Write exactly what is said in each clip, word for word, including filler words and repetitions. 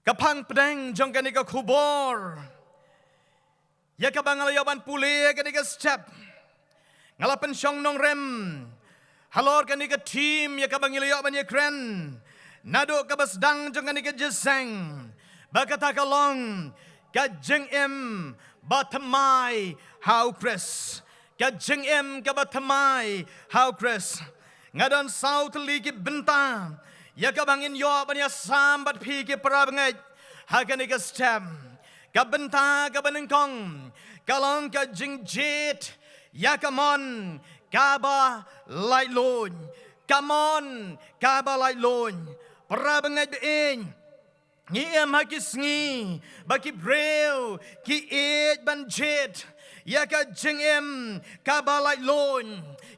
Ka phang pdeng jong kane ka khubor ïa kaba nga la ïoh ban pule ïa kane ka step, nga la pynshong nongrim halor kane ka theme ïa kaba ngi la ïoh ban ïakren naduh kaba sdang jong kane ka jingïaseng, ba kata ka long ka jingim ba thymmai ha U Khrist. Ka jingim kaba thymmai ha U Khrist. Nga don saw tylli ki bynta ïa kaba ngin ïoh ban ïasam bad phi ki para bangeit ha kane ka step. Ka bynta kaba nyngkong ka long ka jingjied ïa ka mon kaba laitluid. Ka mon kaba laitluid. Para bangeit ba ïeit, ngi im ha ki sngi ba ki briew ki ïeit ban jied ïa ka jingim kaba laitluid.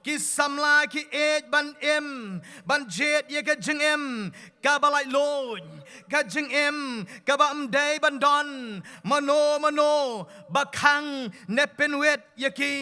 Ki samla ki ïeit ban im ban jied ïa ka jingim kaba laitluid, ka jingim kaba ym dei ban don mano mano ba khang ne pynwit ïa ki.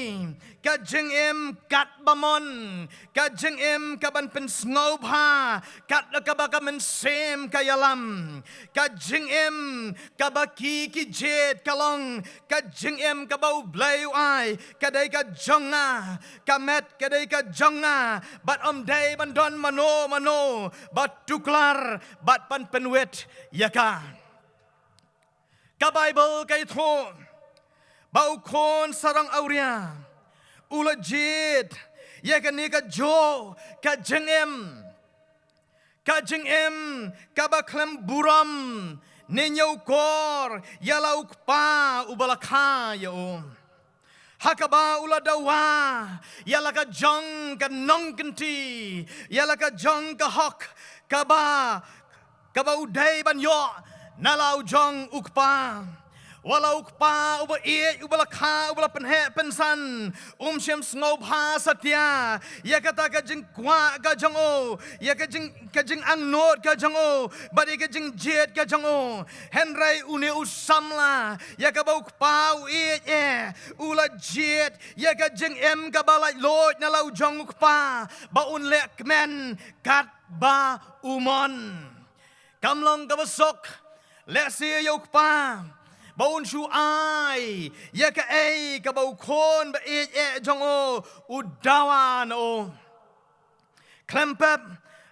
Ka jingim katba mon, ka jingim kaban pynsngewbha kat kaba ka mynsiem ka ïalam. Ka jingim kaba ki ki jied ka long ka jingim kaba U Blei u ai, ka dei ka jong nga, ka met ka dei ka jong nga, bad ym dei ban don mano mano ba tuklar bad ban pynwit ïa ka. Ka Baibl ka ïathuh ba u khun sarong awria u la jied ïa kane ka juh ka jingim, ka jingim kaba khlem burom ne ñiewkor ïa la u kpa uba la kha ïa u. Ha kaba u la dawa ïa la ka jong ka nongkynti, ïa la ka jong ka hok kaba, kaba u dei ban ïoh na la u jong u kpa. Wat la u kpa uba ïeit, uba la kha, uba la pynheh pynsan, um shym sngewbha satia ïa kata ka jingkwah ka jong u, ïa ka jing ka jingangnud ka jong u bad ïa ka jingjied ka jong u. Hynrei une u samla ïa kaba u kpa u ïeit eh, u la jied ïa ka jingim kaba laitluid na la u jong u kpa ba un leh kmen katba u mon. Kam long kaba suk lehse ïa u kpa ba un shu ai ïa kaei kaba u khun ba ïeit eh jong u u dawa na u. Khlem pep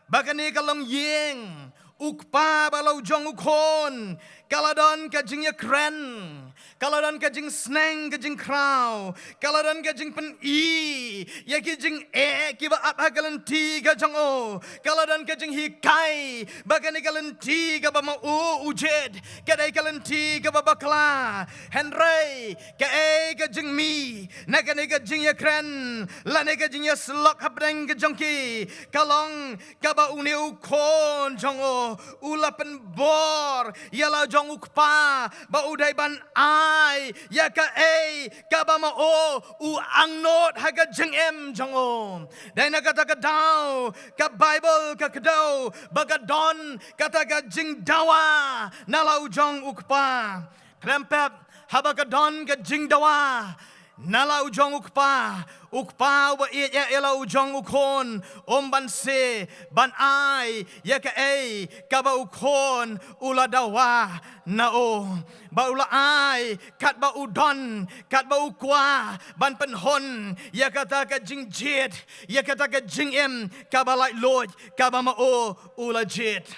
ba kane ka longïing, u kpa bad la u jong u khun ka la don ka jingïakren, ka la don ka jingsneng ka jingkhraw, ka la don ka jingpyni ïa ki jingeh kiba ap ha ka lynti ka jong u, ka la don ka jinghikai ba kane ka lynti kaba ma u u jied ka dei ka lynti kaba bakla. Hynrei kaei ka jingmih na kane ka jingïakren lane ka jingïasyllok hapdeng ka jong ki ka long kaba une u khun jong u u la pynbor ïa la jong u kpa ba u dei ban ai ïa kaei kaba ma u u angnud ha ka jingim jong u. Dei na kata ka daw ka Baibl ka kdew ba ka don kata ka jingdawa na la u jong u kpa. Khlem pep haba ka don ka jingdawa na la u jong u kpa, u kpa uba ïeit eh ïa la u jong u khun um banse ban ai ïa kaei kaba u khun u la dawa na u. Ba u la ai katba u don, katba u kwah ban pynhun ïa kata ka jingjied, ïa kata ka jingim kaba laitluid kaba ma u u la jied.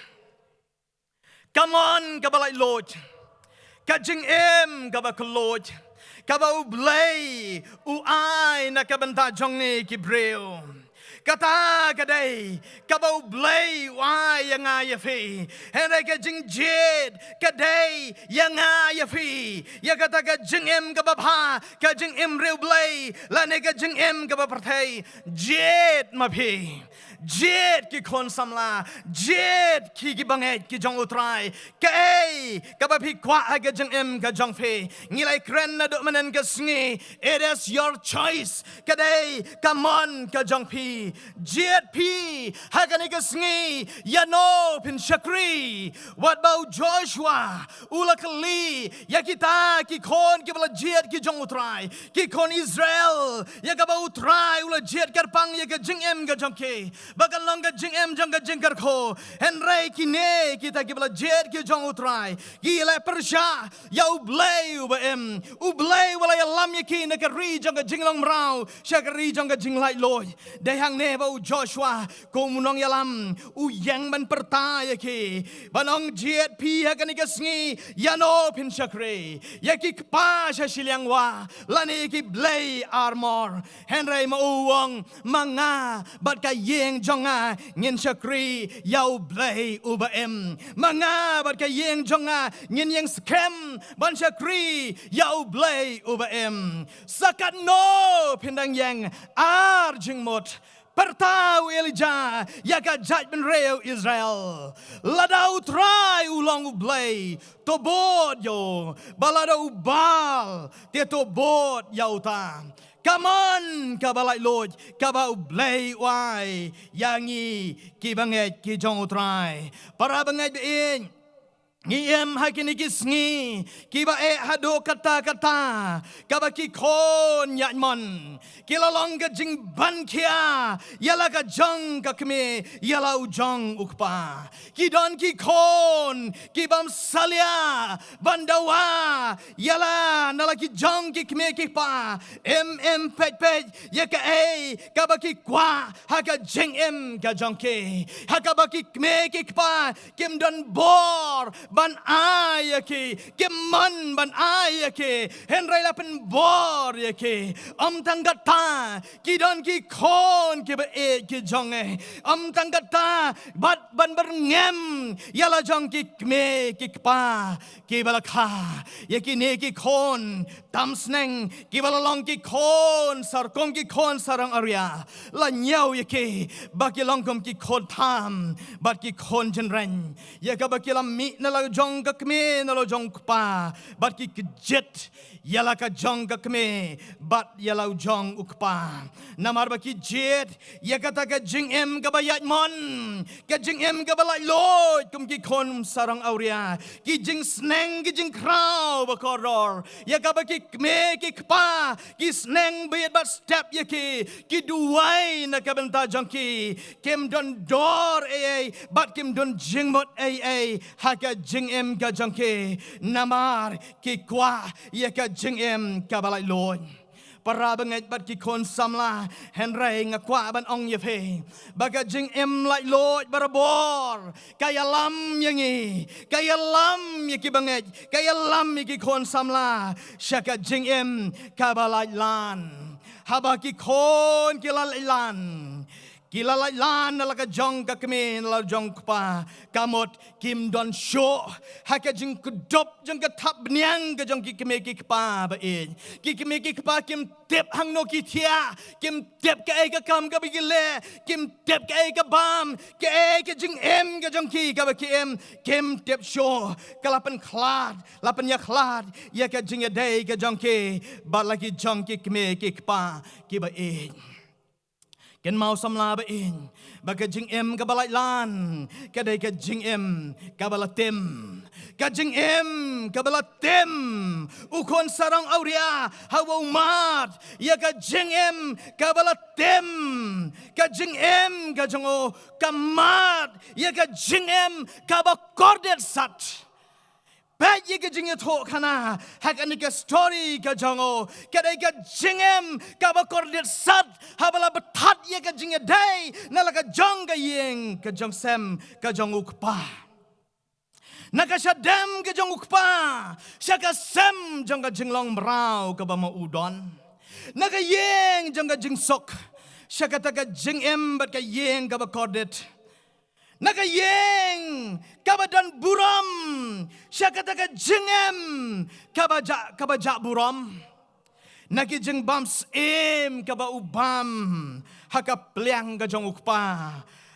Ka mon kaba laitluid, ka jingim kaba kylluid kaba U Blei u ai na ka bynta jong ngi ki briew. Kata ka dei kaba U Blei u ai ïa nga ïa phi. Hynrei ka jingjied ka dei ïa nga ïa phi, ïa kata ka jingim kaba bha, ka jingim riewblei lane ka jingim kaba pyrthei. Jied ma phi. Jied ki khun samla, jied ki, ki bangeit ki jong U Trai. Kaei kaba phi kwah ha ka jingim ka jong phi, ngi la ïakren naduh mynhynnin ka sngi, it is your choice. Ka dei ka mon ka jong phi. Jied phi ha kane ka sngi ïano phin shakri, wat ba u Joshua u la kylli ïa kita ki khun kiba la jied ki jong u Trai, ki khun Israel, ïa kaba u Trai u la jied kyrpang ïa ka jingim ka jong ki, ba kan long ka jingim jong ka jingkyrkhu. Hynrei kine kita kiba la jied ki jong u Trai ki la pyrshah ïa U Blei uba im, U Blei uba la ïalam ïa ki na ka ri jong ka jinglong mraw sha ka ri jong ka jinglaitluid. Dei hangne ba u Joshua kum u nongïalam u ïeng ban pyrta ïa ki, ban ong, jied phi ha kane ka sngi ïano phin shakri, ïa ki kpa sha shiliang wah lane ïa ki blei armor? Hynrei ma u u ong, ma nga bad ka ïing jong nga ngin shakri ïa U Blei uba im. Ma nga bad ka ïing jong nga ngin ïeng skhem ban shakri ïa U Blei uba im. Sa katno phin dang ïeng? Ar jingmut. Pyrta u Elijah ïa ka jaitbynriew Israel. Lada U Trai u long U Blei, to bud ïa u. Bad lada u Baal, te to bud ïa uta. Ka mon kaba laitluid kaba U Blei u ai ïa ngi kiba ngeit ki jong U Trai. Para bangeit ba ïeit, ngi im ha kine ki sngi kiba eh haduh katta katta, kaba ki khun ïaid mon ki la long ka jingban khia ïa la ka jong ka kmie ïa la u jong u kpa. Ki don ki khun ki bym salia ban dawa ïa la na la ki jong ki kmie ki kpa. Im im peit peit ïa kaei kaba ki kwah ha ka jingim ka jong ki, ha kaba ki kmie ki kpa kim don bor ban ai ïa ki, kim mon ban ai ïa ki, hynrei la pynbor ïa ki. Ym tang katta, ki don ki khun kiba ïeit ki jong ngi. Ym tang katta, bad ban byrngem ïa la jong ki kmie ki kpa kiba la kha ïa kine ki khun tam sneng, kiba la long ki khun sar kum ki khun sarong awria. La ñiew ïa ki ba ki long kum ki khun tham bad ki khun jynreng, ïa kaba ki la mih na la jong ka kmie na la jong kpa, bad ki kjit ïa la ka jong ka kmie bad ïa la u jong u kpa. Namar ba ki jied ïa kata ka jingim kaba ïaid mon, ka jingim kaba laitluid kum ki khun sarong awria. Ki jingsneng ki jingkhraw ba kordor, ïa kaba ki kmie ki kpa ki sneng bit bad step ïa ki, ki duwai na ka bynta jong ki. Kim don dor ei ei bad kim don jingmut ei ei ha ka jingim ka jong ki, namar ki kwah ïa ka jingim kaba laitluid. Para bangeit bad ki khun samla, hynrei nga kwah ban ong ïa phi ba ka jingim laitluid barabor ka ïalam ïa ngi, ka ïalam ïa ki bangeit, ka ïalam ïa ki khun samla sha ka jingim kaba laitlan. Haba ki khun ki la laitlan, ki la laitlan na la ka jong ka kmie na la jong kpa, ka mut kim don shuh ha ka jingkdup jong ka thap bniang ka jong ki kmie ki kpa ba ïeit. Ki kmie ki kpa kim tip hangno ki thiah, kim tip kaei ka kam kaba ki leh, kim tip kaei ka bam, kaei ka jingim ka jong ki kaba ki im, kim tip shuh. Ka la pynkhlad, la pynïakhlad ïa ka jingïadei ka jong ki bad la ki jong ki kmie ki kpa kiba ïeit. Kynmaw samla ba ïeit, ba ka jingim kaba laitlan ka dei ka jingim kaba la tim. Ka jingim kaba la tim. U khun sarong awria haba u mad ïa ka jingim kaba la tim, ka jingim ka jong u ka mad ïa ka jingim kaba kordit sat. Peit ïa ka jingïathuhkhana ha kane ka story ka jong u. Ka dei ka jingim kaba kordit sat haba la bthat ïa ka jingïadei na la ka jong ka ïing ka jong sem ka jong u kpa. Na ka shadem ka jong u kpa sha ka sem jong ka jinglong mraw kaba ma u don. Na ka ïing jong ka jingsuk sha kata ka jingim bad ka ïing kaba kordit. Na ka ïing kaba don burom sha kata ka jingim kaba jah, kaba jah burom. Na ki jingbam syiem kaba u bam ha ka pliang ka jong u kpa,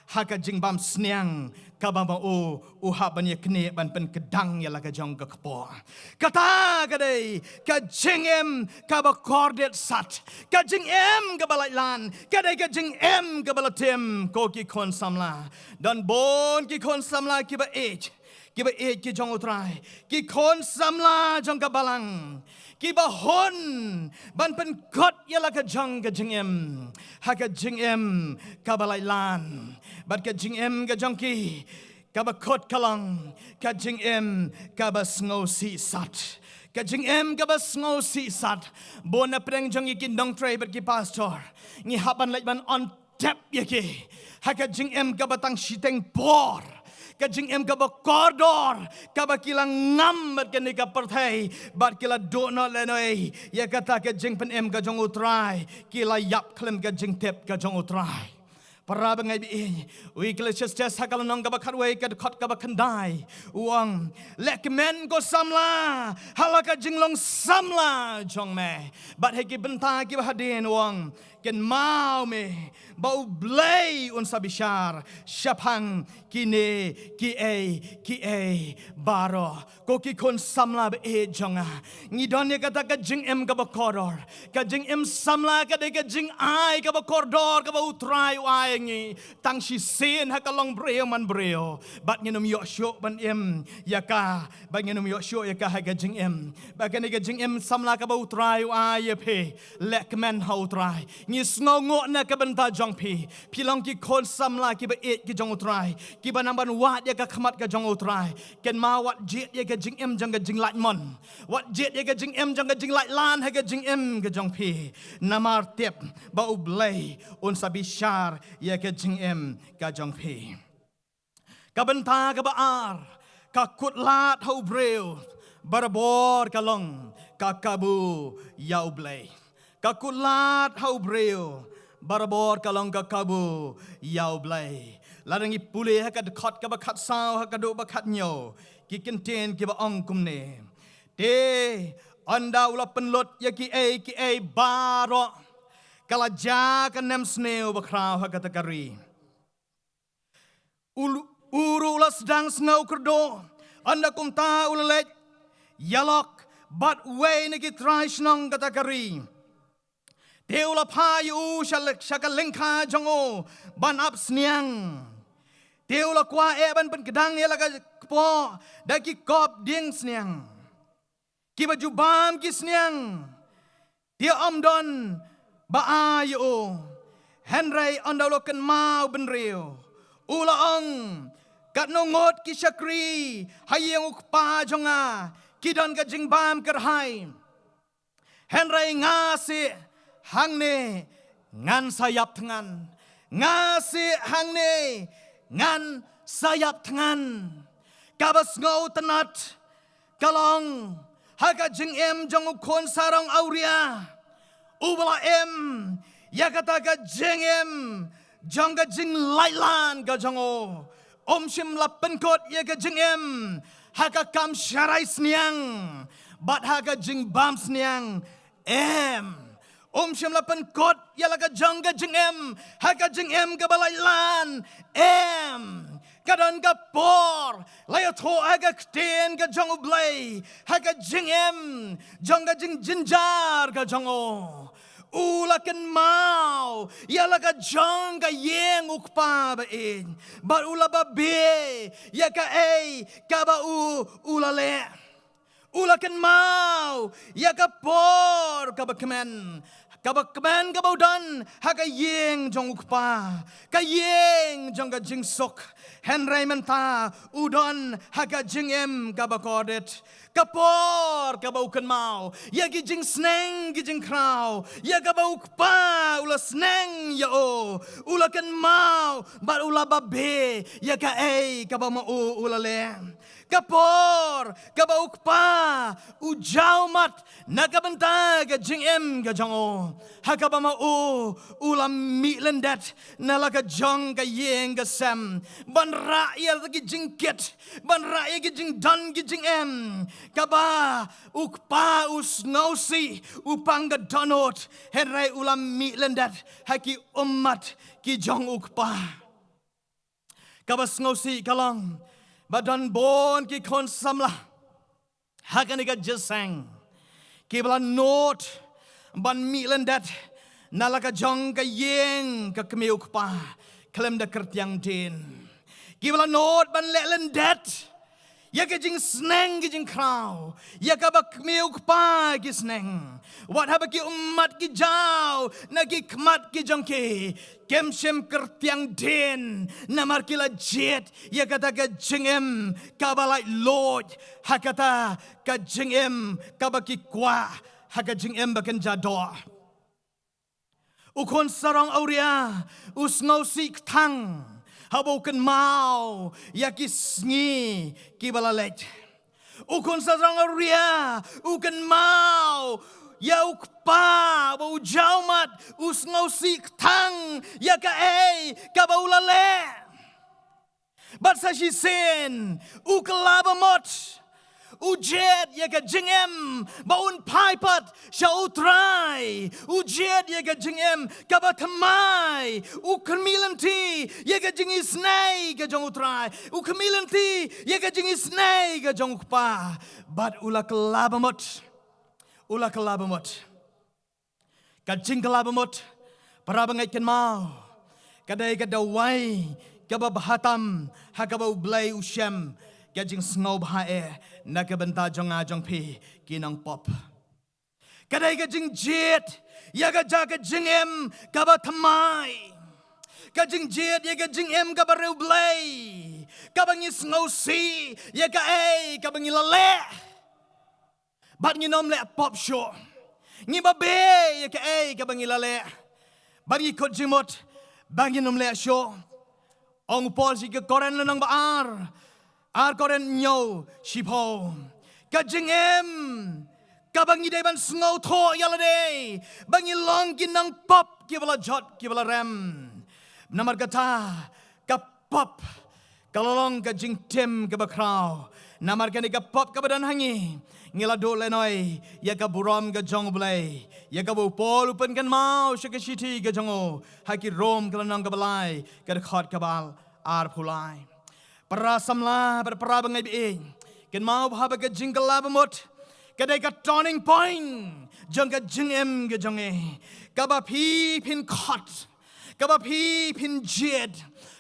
ha ka jingbam sniang kaba ma u u hap ban ïa knieh ban pynkdang ïa la ka jong ka kpoh. Kata ka dei ka jingim kaba kordit sat, ka jingim kaba laitlan, ka dei ka jingim kaba la tim. Ko ki khun samla, don bun ki khun samla kiba ïeit, kiba ïeit ki jong U Trai, ki khun samla jong ka balang, kiba hun ban pynkut ïa la ka jong ka jingim ha ka jingim kaba laitlan. Bad ka jingim ka jong ki kaba kut ka long ka jingim kaba sngewsih sat, ka jingim kaba sngewsih sat. Bun na pdeng jong ngi ki nongtrei bad ki pastor, ngi hap ban leit ban on tep ïa ki ha ka jingim kaba tang shiteng por, ka jingim kaba kordor, kaba ki la ngam bad kane ka pyrthei, bad ki la duh noh lehnoh ïa kata ka jingpynim ka jong U Trai, ki la ïap khlem ka jingtip ka jong U Trai. Para bangeit baieit, u Ecclesiastes ha ka lynnong kaba khatwei ka dkhot kaba khyndai u ong, leh kmen ko samla ha la ka jinglong samla jong me, bad ha ki bynta kiba hadien u ong, kynmaw me ba U Blei un sa bishar shaphang kine kiei kiei baroh. Ko ki khun samla baieit jong nga, ngi don ïa kata ka jingim kaba kordor. Ka jingim samla ka dei ka jingai kaba kordor kaba U Trai u ai ngi. Tang shisien ha ka long briew man briew, bad ngin ym ïoh shuh ban im ïa ka, bad ngin ym ïoh shuh ïa ka ha ka jingim. Bad kane ka jingim samla kaba U Trai u ai ïa phi, leh kmen ha U Trai. Ngi sngewnguh na ka bynta jong phi. Phi long ki khun samla kiba ïeit ki jong U Trai, kiba nang ban wad ïa ka khmat ka jong U Trai. Kynmaw, wat jied ïa ka jingim jong ka jinglait mon, wat jied ïa ka jingim jong ka jinglaitlan ha ka jingim ka jong phi. Namar tip ba U Blei un sa bishar ïa ka jingim ka jong phi. Ka bynta kaba ar, ka kutlad ha u briew barabor ka long ka kabu ïa U Blei. Ka kutlad ha u briew barabor ka long ka kabu ïa U Blei. Lada ngi pule ha ka dkhot kaba khatsaw ha ka dkhot ba khathynñiew, ki kyntien kiba ong kumne: Te ynda u la pynlut ïa kiei kiei baroh, ka la jia ka nemsniew bakhraw ha kata ka ri. U, u ruh u la sdang sngew kyrduh, ynda kumta u la leit ïalok bad uwei na ki trai shnong kata ka ri. Te u la phah ïa u sha, sha ka lyngkha jong u ban ap sniang. Te u la kwah eh ban pynkdang ïa la ka kpoh da ki kop dieng sniang. Kiba ju bam ki sniang, te ym don ba ai ïa u. Hynrei ynda u la kynmaw bynriew, u la ong, katno ngut ki shakri ha ïing u kpa jong nga ki don ka jingbam kyrhai. Hynrei nga sih hangne ngan sa ïap thngan. Nga sih hangne ngan sa ïap thngan. Kaba sngewtynnat ka long ha ka jingim jong u khun sarong awria, uba la im ïa kata ka jingim jong ka jinglaitlan ka jong u. Um shym la pynkut ïa ka jingim ha ka kam sharai sniang bad ha ka jingbam sniang. Em. Um shym la pynkut ïa la ka jong ka jingim ha ka jingim kaba laitlan. Em. Ka don ka por la ïathuh ha ka ktien ka jong U Blei ha ka jingim jong ka jingjynjar ka jong u. U la kynmaw ïa la ka jong ka ïing u kpa ba ïeit, bad u la babe ïa kaei kaba u, u la leh. U la kynmaw ïa ka por kaba kmen, kaba kmen kaba u don ha ka ïing jong u kpa, ka ïing jong ka jingsuk. Hynrei mynta u don ha ka jingim kaba kordit. Ka por kaba u kynmaw ïa ki jingsneng ki jingkhraw ïa kaba u kpa u la sneng ïa u, u la kynmaw bad u la babe ïa kaei kaba ma u u la leh. Ka por kaba u kpa u jaw mat na ka bynta ka jingim ka jong u, ha kaba ma u u la mih lyndet na la ka jong ka ïing ka sem ban rah ïa ki jingkit, ban rah ïa ki jingdon ki jingem. Kaba u kpa u sngewsih, u pang ka dohnud, hynrei u la mih lyndet ha ki ummat ki jong u kpa. Kaba sngewsih ka long ba don bun ki khun samla ha kane ka jingïaseng kiba la nud ban mih lyndet na la ka jong ka ïing ka kmie u kpa khlem da kyrtiang dien. Kiba la nud ban leh lyndet ïa ka jingsneng ka jingkhraw ïa kaba kmie u kpa ki sneng. Wat haba ki ummat ki jaw na ki khmat ki jong ki, kim shym kyrtiang dien namar ki la jied ïa kata ka jingim kaba laitluid ha kata ka jingim kaba ki kwah ha ka jingim ba kynja doh. U khun sarong awria u sngewsih kthang haba u kynmaw ïa ki sngi kiba la leit. U khun sarong awria u kynmaw ïa u kpa ba u jaw mat, u sngewsih kthang ïa kaei kaba u la leh. Bad sa shisien u kylla ba mut, u jied ïa ka jingim ba un phai pat sha U Trai. U jied ïa ka jingim kaba thymmai. U khmih lynti ïa ka jingisynei ka jong U Trai. U khmih lynti ïa ka jingisynei ka jong u kpa. Bad u la kylla ba mut. U la kylla ba mut. Ka jingkylla ba mut, para bangeit, kynmaw, ka dei ka dawai kaba bha tam ha kaba U Blei u shem ka jingsngewbha eh na ka bynta jong nga jong phi ki nongpop. Ka dei ka jingjied ïa ka ja ka jingim kaba thymmai. Ka jingjied ïa ka jingim kaba riewblei, kaba ngi sngewsih ïa kaei kaba ngi la leh. Bad ngin ym leh pop shuh. Ngi ba beh ïa kaei kaba ngi la leh. Bad ngi kut jingmut ba ngin ym leh shuh. Ong u Paul sha ki Korinth lynnong ba ar, ar Korinth hynñiew shiphew. Ka jingim kaba ngi dei ban sngewthuh ïa lade ba ngi long ki nongpop kiba la jot kiba la rem. Namar kata ka pop ka la long ka jingtim kaba khraw. Namar kane ka pop kaba don ha ngi, ngi la duh lehnoh ïa ka burom ka jong U Blei, ïa kaba u Paul u pynkynmaw sha ka shithi ka jong u ha ki Rom ka lynnong kaba lai ka dkhot kaba arphew lai. Para samla bad para bangeit ba ïeit, kynmaw ba haba ka jingkylla ba mut ka dei ka turning point jong ka jingim ka jong ngi, kaba phi phin khot, kaba phi phin jied,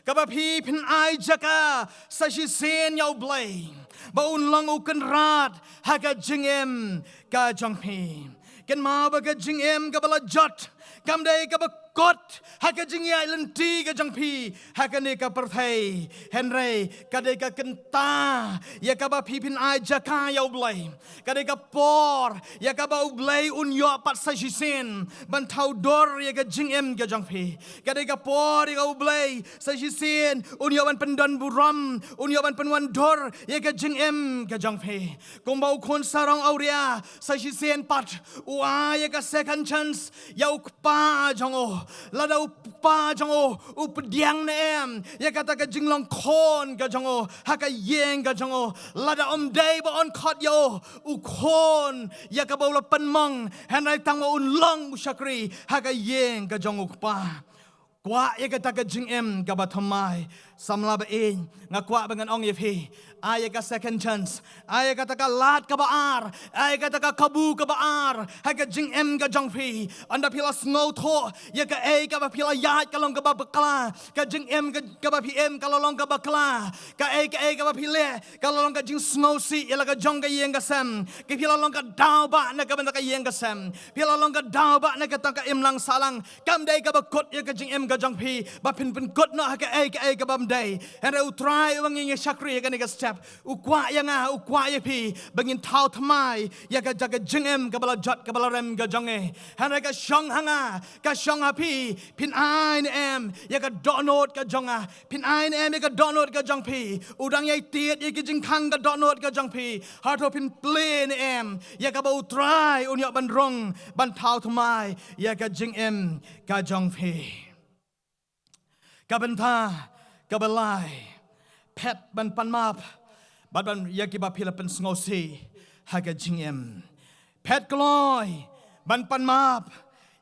kaba phi phin ai jaka sa shisien ïa U Blei ba un long u kynrad ha ka jingim ka jong phi. Kynmaw ba ka jingim kaba la jot kam dei kaba kut ha ka jingïaid lynti ka jong phi ha kane ka pyrthei, hynrei ka dei ka kynta ïa kaba phi phin ai jaka ïa U Blei. Ka dei ka por ïa kaba U Blei un ïoh pat sa shisien ban thaw dur ïa ka jingim ka jong phi. Ka dei ka por ïa ka U Blei sa shisien un ïoh ban pyndon burom, un ïoh ban pynwandur ïa ka jingim ka jong phi. Kumba u khun sarong awria sa shisien pat u ai ïa ka second chance ïa u kpa jong u. Lada u kpa jong u u pdiang ne em ïa kata ka jinglong khun ka jong u ha ka ïing ka jong u, lada ym dei ba un khot ïa u u khun ïa kaba u la pynmong, hynrei tang ba un long u shakri ha ka ïing ka jong u kpa. Kwah ïa kata ka jingim kaba thymmai. Samla ba ïeit, nga kwah ba ngan ong ïa phi, ai ïa ka second chance, ai ïa kata ka lad kaba ar, ai ïa kata ka kabu kaba ar ha ka jingim ka jong phi. Ynda phi la sngewthuh ïa kaei kaba phi la ïaid ka long kaba bakla, ka jingim ka, kaba phi im ka la long kaba bakla, kaei kaei kaba phi leh ka la long ka jingsngewsih ïa la ka jong ka ïing ka sem. Ka phi la long ka daw ba na ka bynta ka ïing ka sem, phi la long ka daw ba na ka tang ka imlang sahlang. Kam dei kaba kut ïa ka jingim ka jong phi ba phin pynkut noh ha kaei kaei kaba ym dei. Hynrei U Trai uba ngi ïa shakri ha kane ka step u kwah ïa nga, u kwah ïa phi ba ngin thaw thymmai ïa ka ja ka jingim kaba la jot kaba la rem ka jong ngi. Hynrei ka shong ha nga, ka shong ha phi, phin ai ne em ïa ka dohnud ka jong nga, phin ai ne em ïa ka dohnud ka jong phi. U dang ïai tied ïa ki jingkhang ka dohnud ka jong phi. Hato phin plie ne em ïa kaba U Trai un ïoh ban rung ban thaw thymmai ïa ka jingim ka jong phi. Ka bynta kaba lai, phet ban pan map bad ban ïa kiba phi la pynsngewsih ha ka jingim. Phet kloi ban pan map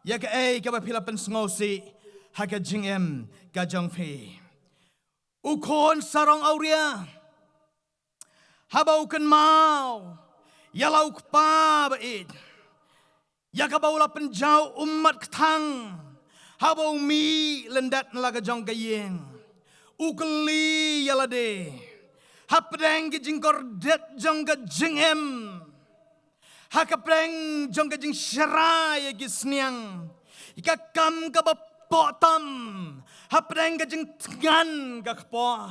ïa kaei kaba phi la pynsngewsih ha ka jingim ka jong phi. U khun sarong awria, haba u kynmaw ïa la u kpa ba ïeit, ïa kaba u la pynjaw ummat kthang haba u mih lyndet na la ka jong ka ïing, u kylli ïa lade hapdeng ki jingkordit jong ka jingim, ha ka pdeng jong ka jingshrai ïa ki sniang, ïa ka kam kaba poh tam, hapdeng ka jingthngan ka kpoh,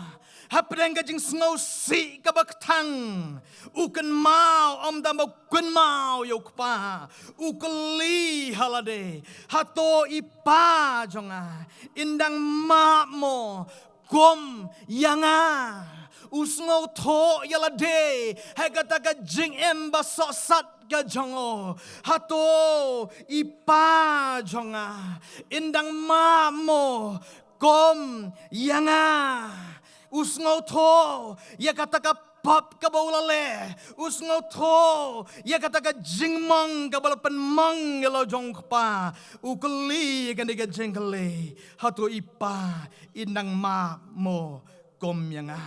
hapdeng ka jingsngewsih kaba kthang, u kynmaw, ym tang ba u kynmaw ïa u kpa, u kylli ha lade, hato i pa jong nga, yn dang map mo kum ïa nga? U sngewthuh ïa lade ha kata ka jingim ba sohsat ka jong u. Hato i pa jong nga, yn dang map mo kum ïa nga? U sngewthuh ïa kata ka pap kaba u la leh. U sngewthuh ïa kata ka jingmong kaba la pynmong ïa la jong u kpa. U kylli ïa kane ka jingkylli, hato i pa, yn dang map mo kum ïa nga?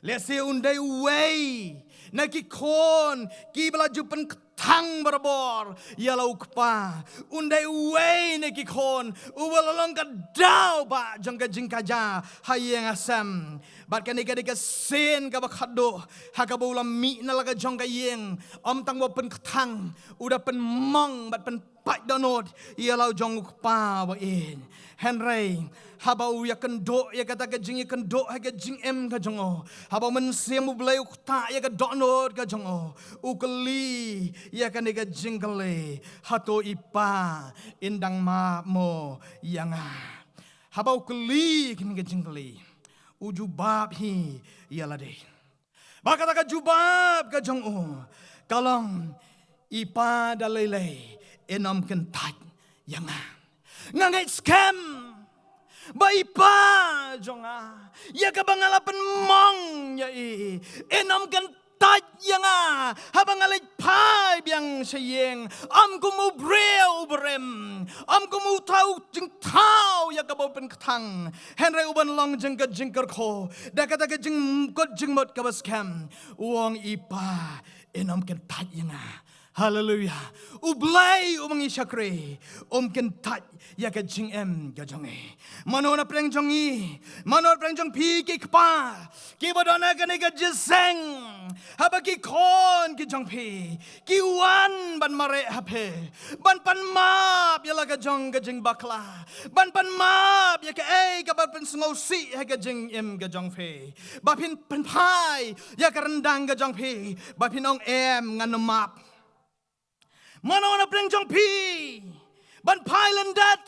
Lehse un dei uwei na ki khun kiba la ju pynkthang barabor ïa la u kpa. Un dei uwei na ki khun uba la long ka daw ba jong ka jingkajia ha ïing ha sem. Bad kane ka dei ka sien kaba khatduh ha kaba u la mih na la ka jong ka ïing, ym tang ba u pynkthang, u da pynmong bad pynpait dohnud ïa la u jong u kpa ba ïeit. Hynrei haba u ïakynduh ïa kata ka jingïakynduh ha ka jingim ka jong u, haba u Mynsiem U Blei u ktah ïa ka dohnud ka jong u, u kylli ïa kane ka jingkylli, hato i pa, yn dang map mo ïa nga? Haba u kylli kane ka jingkylli, u jubab hi ïa lade. Bad kata ka jubab ka jong u ka long, i pa, da lei lei yn ym kyntait ïa nga. Nga ngeit skhem ba i pa jong nga, ïa kaba nga la pynmong ïa i, yn ym kyntait ïa nga haba nga leit phai biang sha ïing. Ym kum u briew u barim, ym kum uta u jingthaw ïa kaba u pynkthang, hynrei u ban long jong ka jingkyrkhu da kata ka jingkut jingmut kaba skhem. U ong, i pa, yn ym kyntait ïa nga. Haleluia. U Blei uba ngi shakri um kyntait ïa ka jingim ka jong ngi. Mano na pdeng jong ngi, mano na pdeng jong phi ki kpa kiba don ha kane ka jingïaseng, haba ki khun ki jong phi ki wan ban mareh ha phi, ban pan map ïa la ka jong ka jingbakla, ban pan map ïa kaei kaba pynsngewsih ha ka jingim ka jong phi, ba phin pynphai ïa ka ryndang ka jong phi, ba phin ong, em, ngan ym map. Mano na pdeng jong phi ban phai lyndet,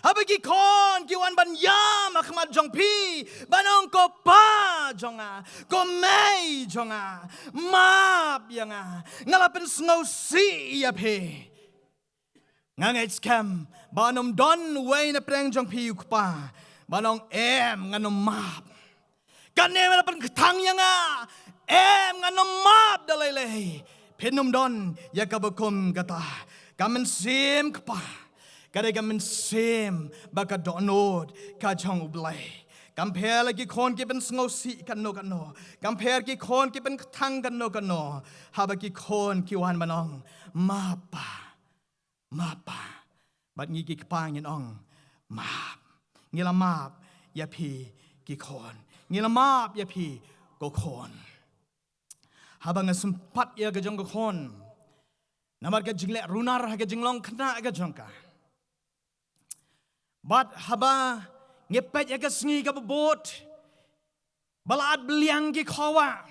haba ki khun ki wan ban ïam ha khmat jong phi, ban ong, ko pa jong nga, ko mei jong nga, map ïa nga, nga la pynsngewsih ïa phi. Nga ngeit skhem ba un ym don uwei na pdeng jong phi u kpa ban ong, em, ngan ym map. Kane me la pynkthang ïa nga, em, ngan ym map da lei lei. Phin ym don ïa kaba kum kata. Ka mynsiem kpa ka dei ka mynsiem ba ka dohnud ka jong U Blei. Kam pher la ki khun ki pynsngewsih kano kano, kam pher ki khun ki pynkthang kano kano, haba ki khun ki wan ban ong, map pa, map pa. Bad ngi ki kpa ngin ong, map. Ngi la map ïa phi ki khun. Ngi la map ïa phi ko khun. Haba nga sympat ïa ka jong ka khun, namar ka jingleh runar ha ka jinglong khynnah ka jong ka, bad haba ngi peit ïa ka sngi kaba bud ba la at beliang ki khawah,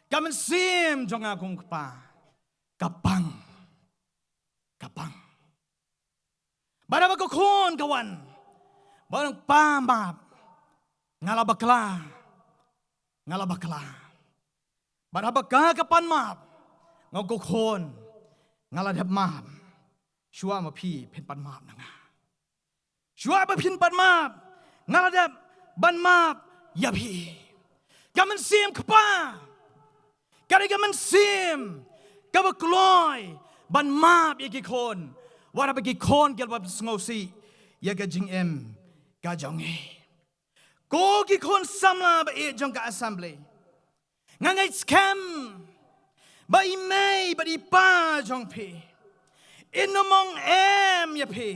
ka mynsiem jong nga kum u kpa ka pang, ka pang. Bad haba ka khun ka wan, bad ong, pa, map, nga la bakla, nga la bakla. Bad haba ka, ka pan map, nga ong, ko khun, nga la dep map. Shuwa ma phi phin pan map na nga. Shuwa ba phin pan map, nga la dep ban map ïa phi. Ka mynsiem kpa ka dei ka mynsiem kaba kloi ban map ïa ki khun, wat haba ki khun ki la pynsngewsih ïa ka jingim ka jong ngi. Ko ki khun samla ba ïeit jong ka assembly, nga ngeit skhem ba i mei bad i pa jong phi in ym ong em ïa phi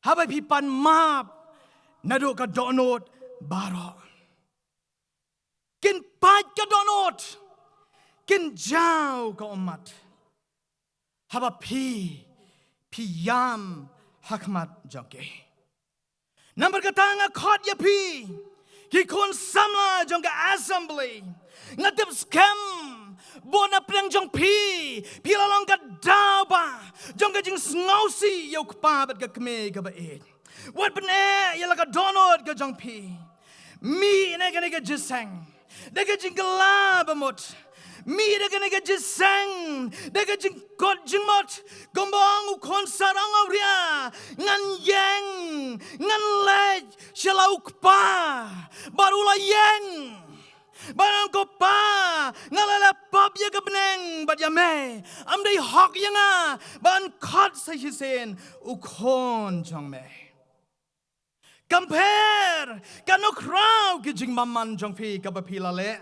haba phi pan map naduh ka dohnud baroh. Kin pait ka dohnud, kin jaw ka ummat haba phi, phi ïam ha khmat jong ki. Namar kata nga khot ïa phi ki khun samla jong ka assembly, nga tip skhem ba na pdeng jong phi, phi la long ka daw ba jong ka jingsngewsih ïa u kpa bad ka kmie kaba ïeit. Wat pyneh ïa la ka dohnud ka jong phi. Mih na kane ka jingïaseng da ka jingkylla bamut. Mih da kane ka jingïaseng da ka jingkut jingmut. Kumba ong u khun sarong awria, ngan ïeng, ngan leit sha la u kpa. Bad u la ïeng bad ong, ko pa, nga la leh pap ïa ka bneng bad ïa me. Ym dei hok ïa nga ban khot sa shisien u khun jong me. Kam pher, katno khraw ki jingbymman jong phi kaba phi la leh.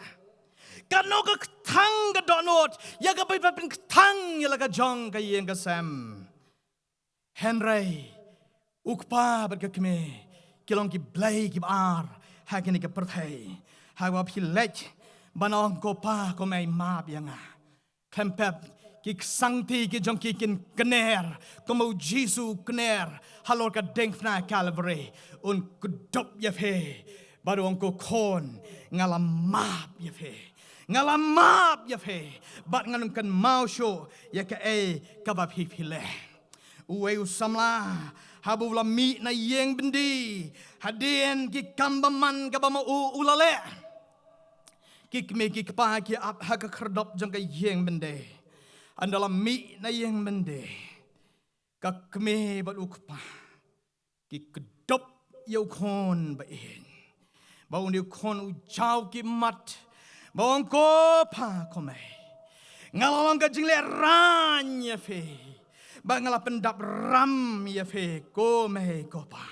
Katno ka kthang ka dohnud ïa kaba phi la pynkthang ïa la ka jong ka ïing ka sem. Hynrei u kpa bad ka kmie ki long ki blei kiba ar ha kane ka pyrthei. Haba phi leit ban ong, ko pa, ko mei, map ïa nga, khlem pep ki ksangti ki jong ki kin kner kumba u Jisu u kner halor ka diengphna Kalbari. Un kdup ïa phi bad u ong, ko khun, nga la map ïa phi. Nga la map ïa phi bad ngan ym kynmaw shuh ïa kaei kaba phi, phi leh. Uwei u samla haba u la mih na ïing byndi, hadien ki kam bymman kaba ma u u la leh, ki kmie ki kpa ki ap ha ka khyrdop jong ka ïing byndi. Haba la mih na ïing byndi, ka kmie bad u kpa ki kdup ïa u khun ba ïeit. Bad une u khun u jaw ki mat bad u ong, ko pa, ko mei, nga la long ka jinglehrain ïa phi bad nga la pyndap ram ïa phi, ko mei, ko pa.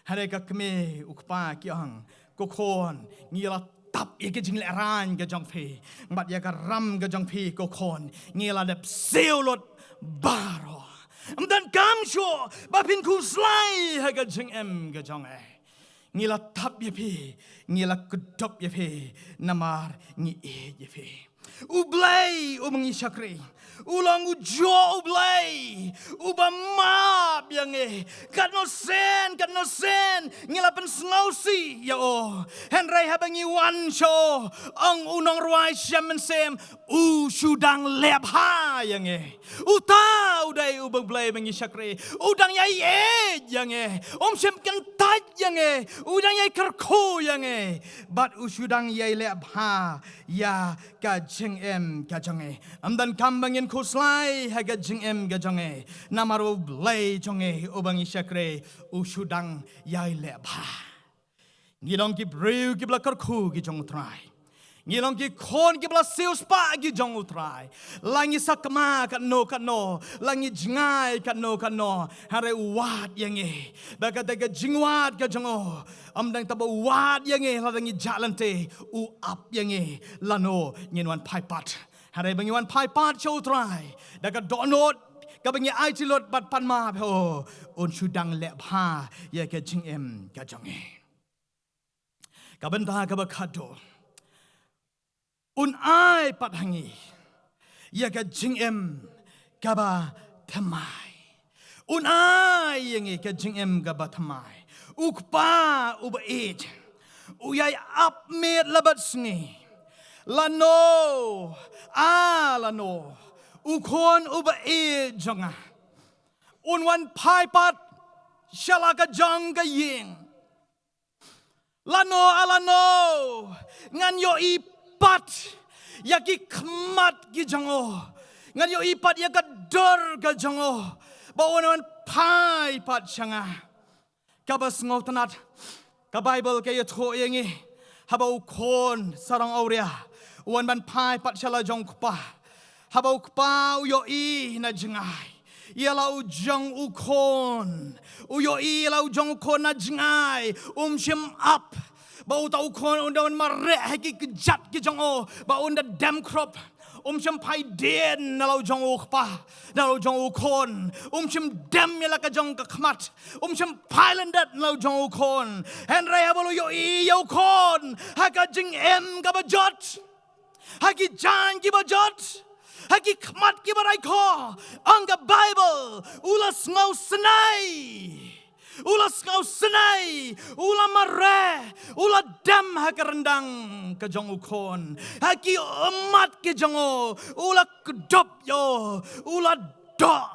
Hynrei ka kmie, u kpa ki ong, ko khun, ngi la tap ïa ka jinglehrain ka jong phi bad ïa ka ram ka jong phi, ko khun, ngi la dep siew lut baroh. Ym donkam shuh ba phin khuslai ha ka jingim ka jong ngi. Ngi la tap ïa phi, ngi la kdup ïa phi namar ngi ïeit ïa phi. U Blei uba ngi shakri u long u juh u Blei uba map ïa ngi. Katno sien, katno sien ngi la pynsngewsih ïa u, hynrei haba ngi wan sha u, ong u nongrwai shem mynsiem, u shu dang leh bha ïa ngi. Uta u dei u Blei ba ngi shakri, u dang ïai ïeit ïa ngi, um shym kyntait ïa ngi, u dang ïai kyrkhu ïa ngi bad u shu dang ïai leh bha ïa ka jingim ka jong ngi. Ym donkam ba ngin khuslai ha ka jingim ka jong ngi namar u Blei jong ngi uba ngi shakri u shu dang ïai leh bha. Ngi long ki briew kiba la kyrkhu ki jong u Trai. Ngi long ki khun kiba la siewspah ki jong u Trai. La ngi sakma katno katno, la ngi jngai katno katno, hynrei u wad ïa ngi. Bad kata ka jingwad ka jong u, ym dang tang ba u wad ïa ngi lada ngi jah lynti, u ap ïa ngi lano ngin wan phai pat. Hynrei ba ngi wan phai pat sha u Trai da ka dohnud kaba ngi aiti lut bad pan map ha u, un shu dang leh bha ïa ka jingim ka jong ngi. Ka bynta kaba khatduh, un ai pat ha ngi ïa ka jingim kaba thymmai. Un ai ïa ngi ka jingim kaba thymmai. U Kpa uba ïeit u ïai ap miet la bad sngi. Lano, ah lano, u Khun uba ïeit jong nga un wan phai pat sha la ka jong ka ïing. Lano, ah lano, ngan ïohi pat ïa ki khmat ki jong u. Ngan ïohi pat ïa ka dur ka jong u ba un wan phai pat sha nga. Kaba sngewtynnat, ka Baibl ka ïathuh ïa ngi, haba u khun sarong awria u wan ban phai pat sha la jong u kpa, haba u kpa u ïohi na jngai ïa la u jong u khun, u ïohi ïa la u jong u khun na jngai, um shym ap Ba uta u khun un da mareh ha ki kjat ki jong u, ba un da dem khrop. Um shym phai dien na la u jong u kpa, na la u jong u khun. Um shym dem ïa la ka jong ka khmat. Um shym phai lyndet na la u jong u khun. Hynrei haba u ïohi ïa u khun ha ka jingim kaba jot, ha ki jaiñ kiba jot, ha ki khmat kiba raikhoh, ong ka Baibl, u la sngewsynei. U la sngewsynei, u la mareh, u la dem ha ka ryndang ka jong u khun. Ha ki ummat ki jong u, u la kdup ïa u, u la doh,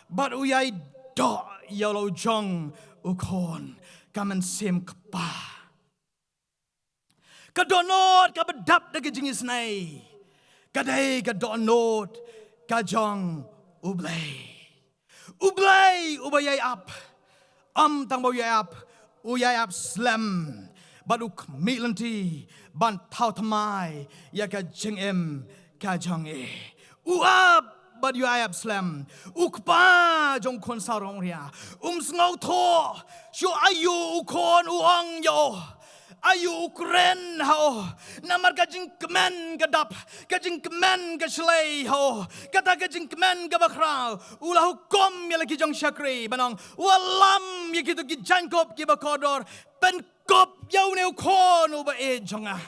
bad u ïai doh ïa la u jong u khun. Ka mynsiem kpa. Ka dohnud kaba dap da ka jingisynei ka dei ka dohnud ka jong U Blei. U Blei uba ïai ap. Ym tang ba u ïai ap, u ïai ap slem. Bad u khmih lynti ban thaw thymmai ïa ka jingim ka jong ngi. U ap bad u ïai ap slem. U kpa jong u khun sawdong ria um sngewthuh shuh aïu u khun u ong ïa u. Aïu u kren ha u. Namar ka jingkmen ka dap, ka jingkmen ka shlei ha u. Kata ka jingkmen kaba khraw, u la hukum ïa la ki jong shakri ban ong, wallam ïa kito ki jaiñkup kiba kordor, pynkup ïa une u khun uba ïeit jong nga.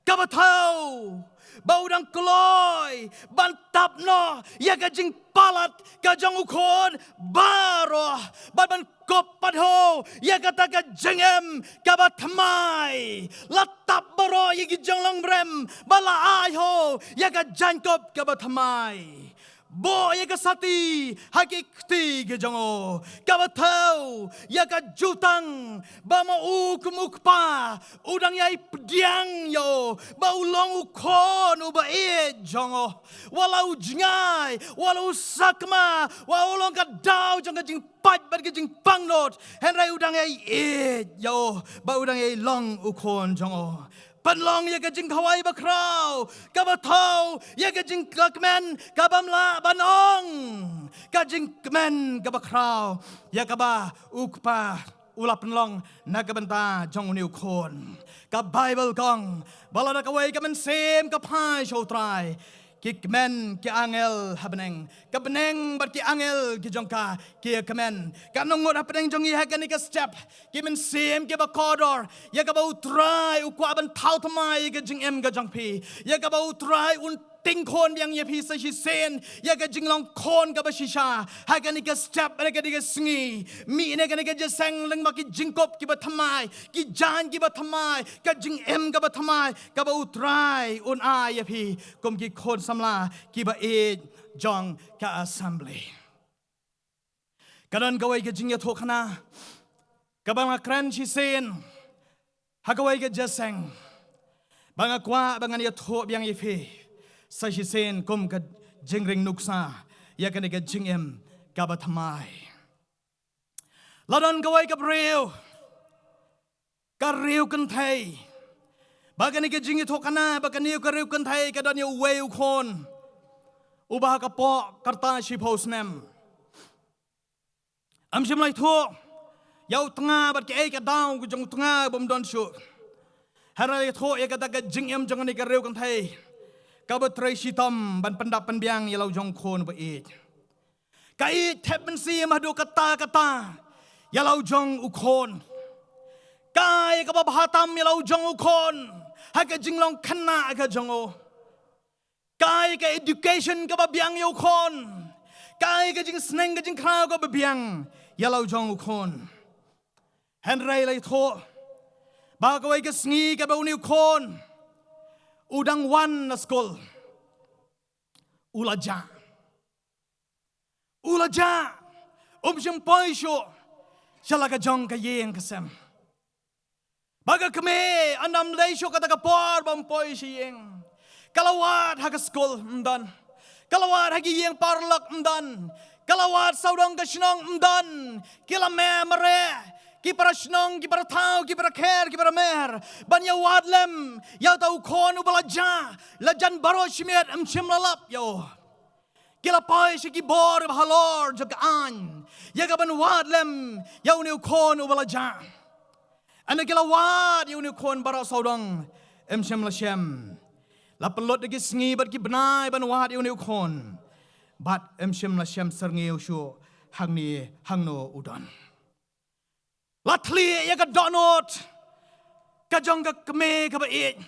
Kaba thew ba u dang kloi ban tap noh ïa ka jingpalat ka jong u khun baroh, bad ban kup pat ha u ïa kata ka jingim kaba thymmai. La tap baroh ïa ki jinglong brem, bad la ai ha u ïa ka jaiñkup kaba thymmai. Buh ïa ka sati ha ki kti ki jong u. Kaba thew ïa ka jutang, ba ma u kum u kpa u dang ïai pdiang ïa u, ba u long u khun uba ïeit jong u. Wat la u jngai, wat la u sakma, wat u long ka daw jong ka jingpait bad ka jingpangnud, hynrei u dang ïai ïeit ïa u, ba u dang ïai long u khun jong u. Pynlong ïa ka jingkhawai bakhraw kaba thew ïa ka jingkmen kaba mlak ban ong, ka jingkmen kaba khraw ïa kaba u kpa u la pynlong na ka bynta jong une u khun. Ka Baibl ka ong ba lada kawei ka mynsiem ka phai sha U Trai, ki kmen ki angel ha bneng, ka bneng bad ki angel ki jong ka ki ïa kmen. Katno ngut ha bneng jong ngi ha kane ka step, ki mynsiem kiba kordor ïa kaba U Trai u kwah ban thaw thymmai ïa ka jingim ka jong phi, ïa kaba U Trai un tyngkhun biang ïa phi sa shisien ïa ka jinglong khun kaba shisha ha kane ka step, ha kane ka sngi. Mih na kane ka jingïaseng lyngba ki jingkup kiba thymmai, ki jaiñ kiba thymmai, ka jingim kaba thymmai kaba U Trai un ai ïa phi kum ki khun samla kiba ïeit jong ka assembly. Ka don kawei ka jingïathuhkhana kaba nga kren shisien ha kawei ka jingïaseng, ba nga kwah ba ngan ïathuh biang ïa phi sa shisien kum ka jingring nuksa ïa kane ka jingim kaba thymmai. La don kawei ka briew, ka riew kynthei. Ba kane ka jingïathuhkhana ba kane ka riew kynthei ka don ïa uwei u khun uba ha ka pok ka rta shiphew snem. Ym shym la ïathuh ïa u tnga bad kaei ka daw ka jong u tnga bym don shuh. Hynrei la ïathuh ïa kata ka jingim jong kane ka riew kynthei kaba trei shitom ban pyndap pynbiang ïa la u jong u khun ba ïeit. Ka ïeit thep mynsiem haduh katta katta ïa la u jong u khun. Ka ïa kaba bha tam ïa la u jong u khun ha ka jinglong khynnah ka jong u. Ka ïa ka education kaba biang ïa u khun. Ka ïa ka jingsneng ka jingkhraw kaba biang ïa la u jong u khun. Hynrei la ïathuh ba kawei ka sngi kaba une u khun u dang wan na skul, u la jah. U la jah, um shym poi shuh sha la ka jong ka ïing ka sem. Ba ka kmie ynda ym dei shuh kata ka por ba ym poi sha ïing. Ka la wad ha ka skul ym don. Ka la wad ha ki ïing paralok ym don. Ka la wad sawdong ka shnong ym don. Ki la meh mareh, ki para shnong, ki para thaw, ki para kher, ki para mer ban ïa wad lem ïa uta u khun uba la jah. La jan baroh shimet, ym shym la lap ïa u. Ki la poi sha ki bor ba halor jong ka aiñ ïa ka ban wad lem ïa une u khun uba la jah. Hynda ki la wad ïa une u khun baroh sawdong, ym shym la shem. La pynlut da ki sngi bad ki bnai ban wad ïa une u khun, bad ym shym la shem syrngiew shuh hangne hangno u don. La thli ïa ka dohnud ka jong ka kmie kaba ïeit,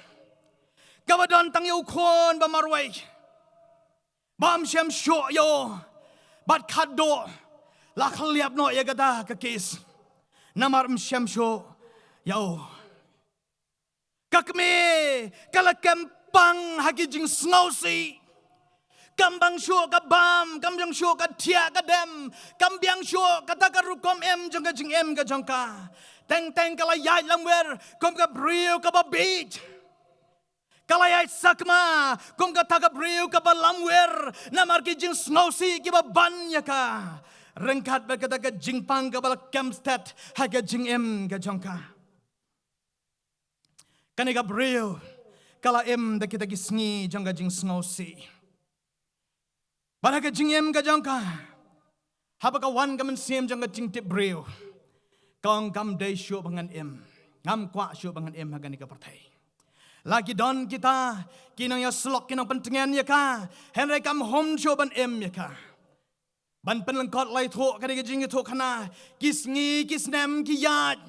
kaba don tang ïa u khun ba marwei, ba ym shem shuh ïa u, bad khadduh la khylliap noh ïa kata ka case, namar ym shem shuh ïa u. Ka kmie ka la kem pang ha ki jingsngewsih. Kam bang shuh ka bam, kam bang shuh ka thiah ka dem, kam biang shuh kata ka rukom im jong ka jingim ka jong ka. Teng teng ka la ïaid lamwir kum ka briew kaba bieit. Ka la ïaid sakma kum kata ka briew kaba lamwir, namar ki jingsngewsih kiba ban ïa ka, ryngkat bad kata ka jingpang kaba la kem stet ha ka jingim ka jong ka. Kane ka briew ka la im da kita ki sngi jong ka jingsngewsih. Bad ha ka jingim ka jong ka, haba ka wan ka mynsiem jong ka jingtip briew, ka ong kam dei shuh ba ngan im, ngam kwah shuh ba ngan im ha kane ka pyrthei. La ki don kita ki nongïasyllok, ki nongpyntngen ïa ka, hynrei kam hum shuh ban im ïa ka. Ban pynlyngkot, la ïathuh kane ka jingïathuhkhana, ki sngi ki snem ki ïaid,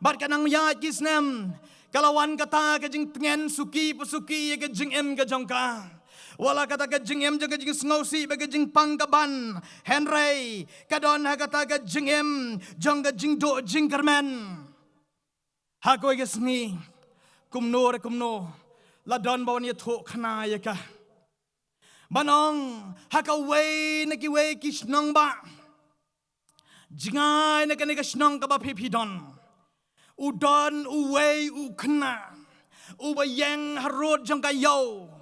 bad ka nang ïaid ki snem, ka la wan kata ka jingtngen suki pa suki ïa ka jingim ka jong ka. Wat la kata ka jingim jong ka jingsngewsih bad ka jingpang ka ban, hynrei ka don ha kata ka jingim jong ka jingduh jingkyrmen. Ha kawei ka sngi, kumno re kumno, la don ba wan ïathuhkhana ïa ka, ban ong, ha kawei na kiwei ki shnong bah, jngai na kane ka shnong kaba phi phi don, u don uwei u khynnah uba ïeng harud jong ka ïew,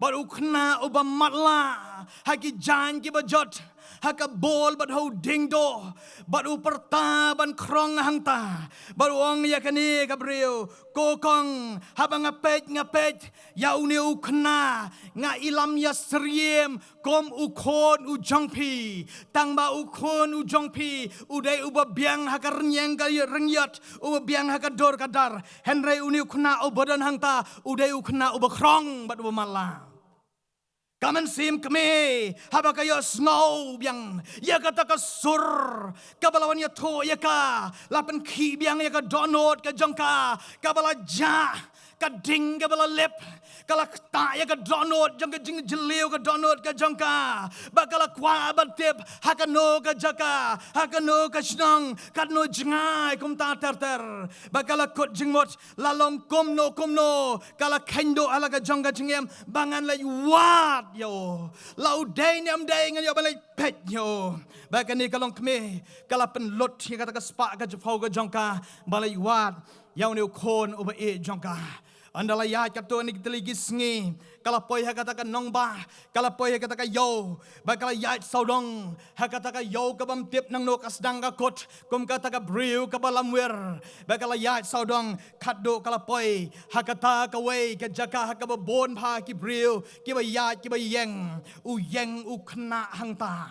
bad u khynnah uba matlah ha ki jaiñ kiba jot, ha ka bol bad ha u diengduh, bad u pyrta ban khrong hangta, bad u ong ïa kane ka briew, ko kong, haba nga peit nga peit ïa une u khynnah, nga ilam ïasyriem kum u khun u jong phi. Tangba u khun u jong phi u dei uba biang ha ka rynïeng ka rynïot, uba biang ha ka dur ka dar. Hynrei une u khynnah uba don hangta u dei u khynnah uba khrong bad uba matlah. Ka mynsiem kmie, haba ka ïohsngew biang ïa kata ka sur kaba la wan ïathuh ïa ka, la pynkhih biang ïa ka dohnud ka jong ka, kaba la jah, ka ding kaba la lip, ka la ktah ïa ka dohnud jong ka jingjylliew ka dohnud ka jong ka, bad ka la kwah ban tip ha kano ka jaka, ha kano ka shnong, katno jngai, kumta ter ter. Bad ka la kut jingmut, la long kumno kumno, ka la kheiñ duh ha la ka jong ka jingim ba ngan leit wad ïa u. La u dei ne ym dei, ngan ïoh ban leit peit ïa u. Bad kane ka longkmie ka la pynlut ïa kata ka spah ka jingphew ka jong ka ban leit wad ïa une u khun uba ïeit jong ka. Ynda la ïaid katto katne tylli ki sngi, ka la poi ha kata ka nongbah, ka la poi ha kata ka ïew, bad ka la ïaid sawdong ha kata ka ïew kabym tip nangno ka sdang ka kut, kum kata ka briew kaba lamwir. Bad ka la ïaid sawdong, khadduh ka la poi ha kata kawei ka jaka ha kaba bun bha ki briew kiba ïaid kiba ïeng. U ïeng u khynnah hangta,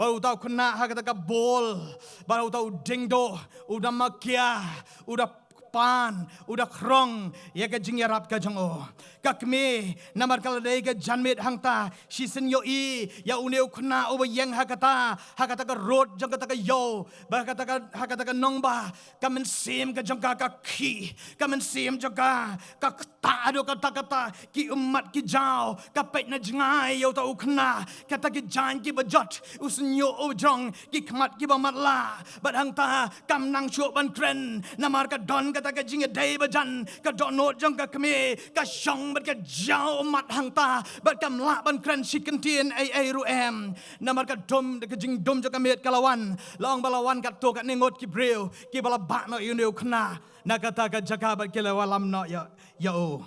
bad uta u khynnah ha kata ka bol, bad uta u diengduh u da makia, u da pan, u da khrong ïa ka jingïarap ka jong u. Ka kmie, namar ka la dei ka janmiet hangta, shisien ïohi ïa une u khynnah uba ïeng ha kata, ha kata ka rud jong kata ka ïew, bad ha kata ka, ha kata ka nongbah, ka mynsiem ka jong ka ka khih, ka mynsiem jong ka ka ktah haduh katta katta, ki ummat ki jaw, ka peit na jngai ïa uta u khynnah, kata ki jaiñ kiba jot, u shñiuh u jrong, ki khmat kiba matlah. Bad hangta kam nang shuh ban kren, namar ka don kata ka jingïadei bajan, ka dohnud jong ka kmie ka shong bad ka jaw ummat hangta, bad kam lah ban kren shi kyntien ei ei ruh em. Namar ka dum, ka jingdum jong ka miet ka la wan, la ong ba la wan katto katne ngut ki briew kiba la bah noh ïa une u khynnah na kata ka jaka bad ki la wallam noh ïa, ïa u.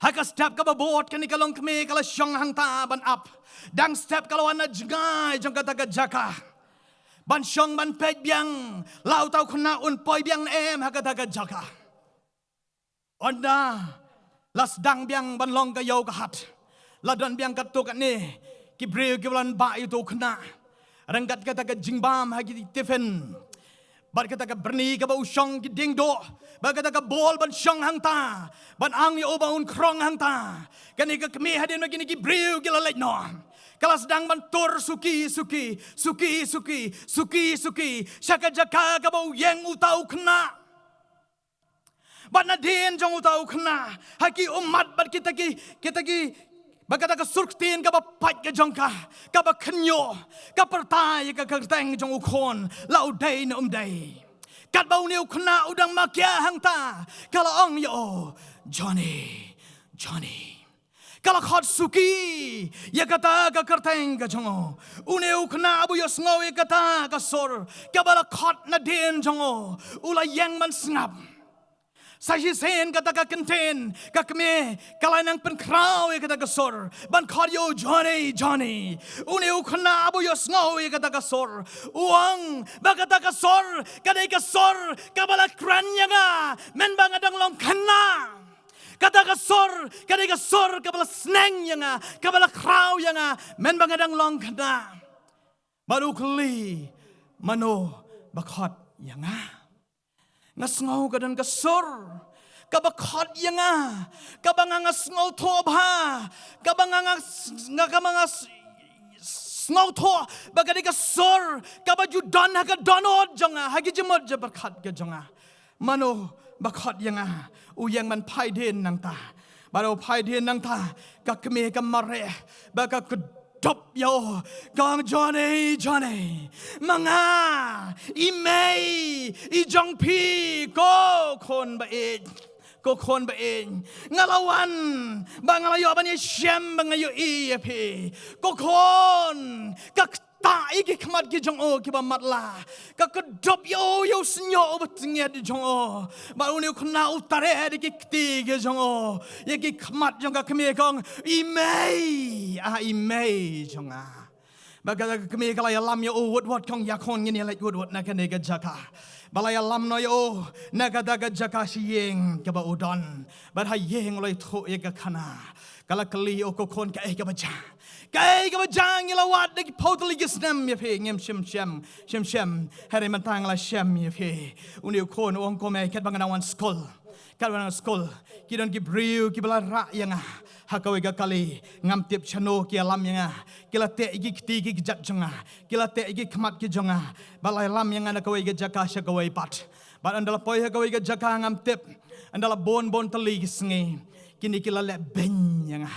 Ha ka step kaba bud kane ka longkmie ka la shong hangta ban ap. Dang step ka la wan na jngai jong kata ka jaka ban shong ban peit biang la uta u khynnah un poi biang ne em ha kata ka jaka. Ynda la sdang biang ban long ka ïew ka hat, la don biang katto katne ki briew kiba la wan bah ïa uta u khynnah ryngkat kata ka jingbam ha ki tiffin. Bad kata ka byrni kaba u shong ki dieng doh, bad kata ka bol ban shong hangta, ban ang ïa u ba un khrong hangta. Kane ka kmie hadien ba kine ki briew ki la leit noh, ka la sdang ban tur suki suki, suki suki, suki suki, sha ka jaka kaba u ïeng uta u khynnah. Bad nadien jong uta u khynnah, ha ki ummat bad kita ki, kita ki, bad kata ka sur ktien kaba pait ka jong ka, kaba khynñiuh, ka pyrta ïa ka kyrteng jong u khun, la u dei ne um dei. Katba une u khynnah u dang makia hangta, ka la ong ïa u, Johnny, Johnny. Ka la khot suki ïa kata ka kyrteng ka jong u. Une u khynnah uba ïohsngew ïa kata ka sur kaba la khot nadien jong u, u la ïeng ban sngap. Sa shisien kata ka kyntien, ka kmie ka la nang pynkhraw ïa kata ka sur ban khot ïa u, Johnny, Johnny. Une u khynnah uba ïohsngew ïa kata ka sur, u ong ba kata ka sur ka dei ka sur kaba la kren ïa nga mynba nga dang long khynnah. Kata ka sur ka dei ka sur kaba la sneng ïa nga, kaba la khraw ïa nga mynba nga dang long khynnah. Bad u kylli, mano ba khot ïa nga? Nga sngew ka don ka sur kaba khot ïa nga, kaba nga, nga sngewthuh bha, kaba nga, nga s-, nga, kaba nga s-, sngewthuh ba ka dei ka sur kaba ju don ha ka dohnud jong nga, ha ki jingmut jingpyrkhat ka jong nga. Mano ba khot ïa nga? U ïeng ban phai dien nangta. Bad u phai dien nangta, ka kmie ka mareh bad ka kdup ïa u, ka ong, Johnny, Johnny, ma nga i mei i jong phi, ko khun ba ïeit, ko khun ba ïeit. Nga la wan ba nga la ïoh ban ïashem, ba nga ïohi ïa phi, ko khun. Ka ktah ïa ki khmat ki jong u kiba matlah, ka kdup ïa u, ïa u shñiuh uba tngit jong u. Bad une u khynnah u tare da ki kti ki jong u ïa ki khmat jong ka kmie, ka ong, i mei, ah, i mei jong nga. Bad kata ka kmie ka la ïalam ïa u wut wut, ka ong, ïa khun, ngin ïaleit wut wut na kane ka jaka. Ba la ïalam noh ïa u na kata ka jaka sha ïing kaba u don. Bad ha ïing u la ïathuh ïa ka khana. Ka la kylli ïa u, ko khun, kaei kaba jia? Kaei kaba jia? Ngi la wad da ki phew tylli ki snem ïa phi, ngim shym shem, shym shem. Hynrei mynta nga la shem ïa phi. Une u khun u ong, ko mei, katba nga dang wan skul, katba nga dang wan skul, ki don ki briew kiba la rah ïa nga ha kawei ka kali. Ngam tip shano ki ïalam ïa nga. Ki la teh ïa ki kti ki kjat jong nga, ki la teh ïa ki khmat ki jong nga, bad la ïalam ïa nga na kawei ka jaka sha kawei pat. Bad ynda la poi ha kawei ka jaka, ngam tip, ynda la bun bun tylli ki sngi, kine ki la leh beiñ ïa nga.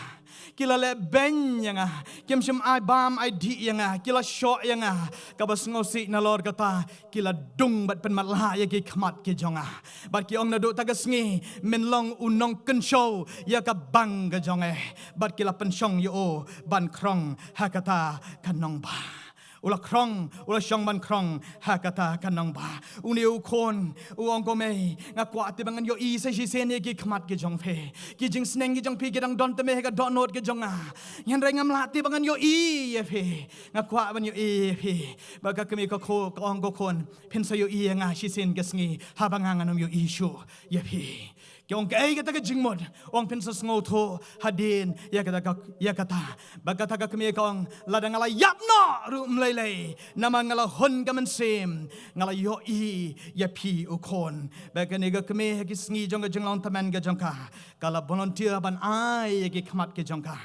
Ki la leh beiñ ïa nga. Kim shym ai bam ai dih ïa nga. Ki la shoh ïa nga. Kaba sngewsih, nalor kata, ki la dung bad pynmatlah ïa ki khmat ki jong nga. Bad ki ong, naduh ta ka sngi men long u nongkynshew ïa ka bank ka jong ngi. Bad ki la pynshong ïa u ban khrong ha kata ka nongbah. U la khrong, u la shong ban khrong ha kata ka nongbah. Une u khun u ong, ko mei, nga kwah te ba ngan ïohi sa shisien ïa ki khmat ki jong phi. Ki jingsneng ki jong phi ki dang don te mei ha ka dohnud ki jong nga. Hynrei ngam lah te ba ngan ïohi ïa phi. Nga kwah ban ïohi ïa phi. Bad ka kmie ka khu-, ka ong, ko khun, phin sa ïohi ïa nga shisien ka sngi haba nga ngan ym ïohi shuh ïa phi. Ki ong, kaei kata ka jingmut? U ong, phin sa sngewthuh hadien ïa kata ka, ïa kata. Bad kata ka kmie ka ong, lada nga la ïap noh ruh ym lei lei, namar nga la hun ka mynsiem, nga la ïohi ïa phi u khun. Bad kane ka kmie ha ki sngi jong ka jinglong tymmen ka jong ka, ka la volunteer ban ai ïa ki khmat ki jong ka.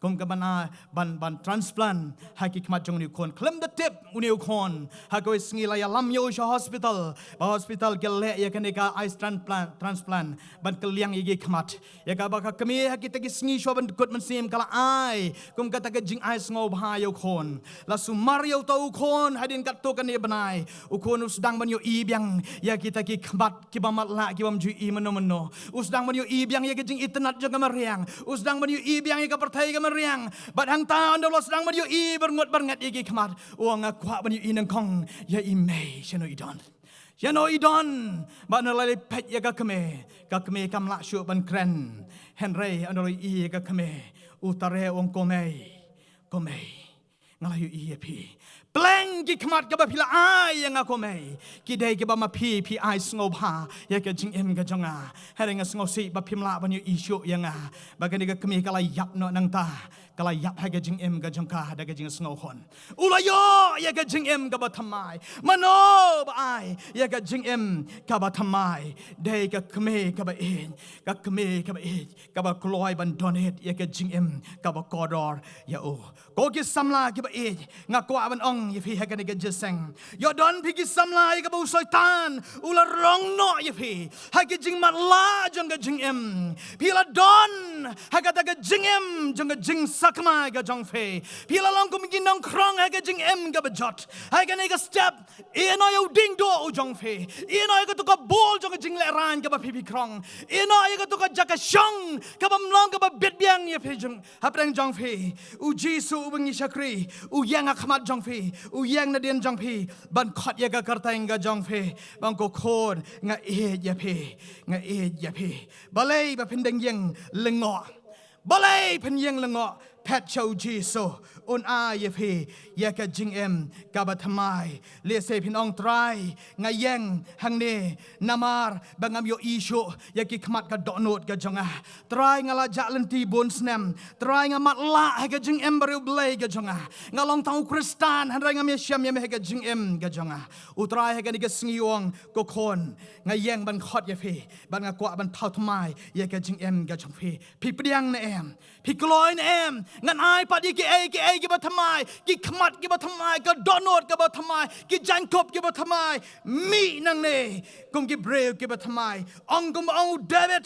Kum ka ban, ban, ban transplant ha ki khmat jong une u khun. Khlem da tip une u khun, ha kawei sngi la ïalam ïa u sha hospital. Ba hospital ki leh ïa kane ka eye transplant, transplant, ban kylliang ïa ki khmat. Ïa kaba ka kmie ha kita ki sngi shuwa ban kut mynsiem ka la ai kum kata ka jingai sngewbha ïa u khun. La sumar ïa uta u khun hadien katto katne bnai. U khun u sdang ban ïohi biang ïa kita ki khmat kiba matlah, kibym ju ïohi mynno mynno. U sdang ban ïohi biang ïa ka jingitynnad jong ka mariang. U sdang ban ïohi biang ïa ka pyrthei ka mariang. Bad hangta ynda u la sdang ban ïohi byrngut byrnget ïa ki khmat, u ong, nga kwah ban ïohi nyngkong ïa i mei, shano i don. Shano i don. Bad ynda u la leit peit ïa ka kmie, ka kmie kam lah shuh ban kren. Hynrei ynda u la ïohi ïa ka kmie, u tare, u ong, ko mei, ko mei, Nga la ïohi ïa phi. Pleng ki khmat kiba phi la ai ïa nga ko Mei, ki dei kiba ma phi, phi ai sngewbha ïa ka jingim ka jong nga. Hynrei nga sngewsih ba phim lah ban ïohi shuh ïa nga. Ba kane ka kmie ka la ïap noh nangta, ka la ïap ha ka jingim ka jong ka da ka jingsngewhun. U la ïoh ïa ka jingim kaba thymmai. Mano ba ai ïa ka jingim kaba thymmai? Dei ka kmie kaba ïeit, ka kmie kaba ïeit, kaba kloi ban donate ïa ka jingim kaba kordor ïa u. Ko ki samla kiba ïeit, nga kwah ban ong ïa phi ha kane ka jingïaseng, ïoh don phi ki samla ïa kaba u Soitan u la rong noh ïa phi ha ki jingmatlah jong ka jingim. Phi la don ha kata ka jingim jong ka jingsakma ka jong phi. Phi la long kum ki nongkhrong ha ka jingim kaba jot. Ha kane ka step, ïehnoh ïa u diengduh u jong phi. Ïehnoh ïa kato ka bul jong ka jinglehrain kaba phi phi khrong. Ïehnoh ïa kato ka jaka shong kaba ym long kaba bit biang ïa phi jong, hapdeng jong phi. U Jisu uba ngi shakri, u ïeng ha khmat jong phi, u ïeng nadien jong phi ban khot ïa ka kyrteng ka jong phi, ban ong, ko khun, nga ïeit ïa phi, nga ïeit ïa phi. Balei ba phin dang ïeng lyngngoh? Balei phin ïeng lyngngoh? Phet sha u Jisu, un ai ïa phi ïa ka jingim kaba thymmai. Lehse phin ong, Trai, nga ïeng hangne namar ba ngam ïohi shuh ïa ki khmat ka dohnud ka jong nga. Trai, nga la jah lynti bun snem. Trai, nga matlah ha ka jingim bariewblei ka jong nga. Nga long tang u Khristan, hynrei ngam ïashem ïa me ha ka jingim ka jong nga. U Trai ha kane ka sngi u ong, ko khun, nga ïeng ban khot ïa phi, bad nga kwah ban thaw thymmai ïa ka jingim ka jong phi. Phi pdiang ne em? Phi kloi ne em? Ngan ai pat ïa kiei kiei kiba thymmai, ki khmat kiba thymmai, ka dohnud kaba thymmai, ki jaiñkup kiba thymmai. Mih nangne kum ki briew kiba thymmai. Ong kumba ong u David,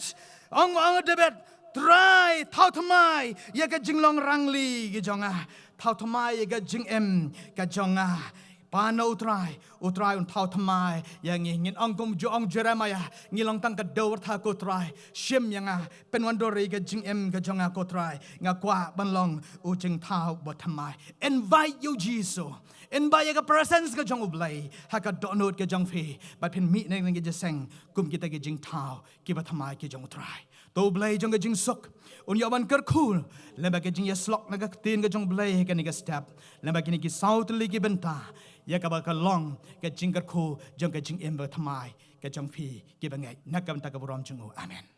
ong, ong u David, Trai, thaw thymmai ïa ka jinglong rangli ka jong nga. Thaw thymmai ïa ka jingim ka jong nga. Pan na u Trai, u Trai un thaw thymmai ïa ngi. Ngin ong kum ju ong Jeremiah, ngi long tang ka dewbyrtha ko Trai, shim ïa nga, pynwandur ïa ka jingim ka jong nga ko Trai. Nga kwah ban long u jingthaw ba thymmai. Invite ïa u Jisu. Invite ïa ka presence ka jong u Blei ha ka dohnud ka jong phi, bad phin mih na ka jingïaseng kum kita ki jingthaw kiba thymmai ki jong u Trai. To u Blei jong ka jingsuk un ïoh ban kyrkhu lem bad ka jingïasyllok na ka ktien ka jong u Blei ha kane ka step, lem bad kine ki saw tylli ki bynta, ïa kaba ka long ka jingkyrkhu jong ka jingim ba thymmai ka jong phi kiba ngeit. Na ka bynta ka burom jong u. Amen.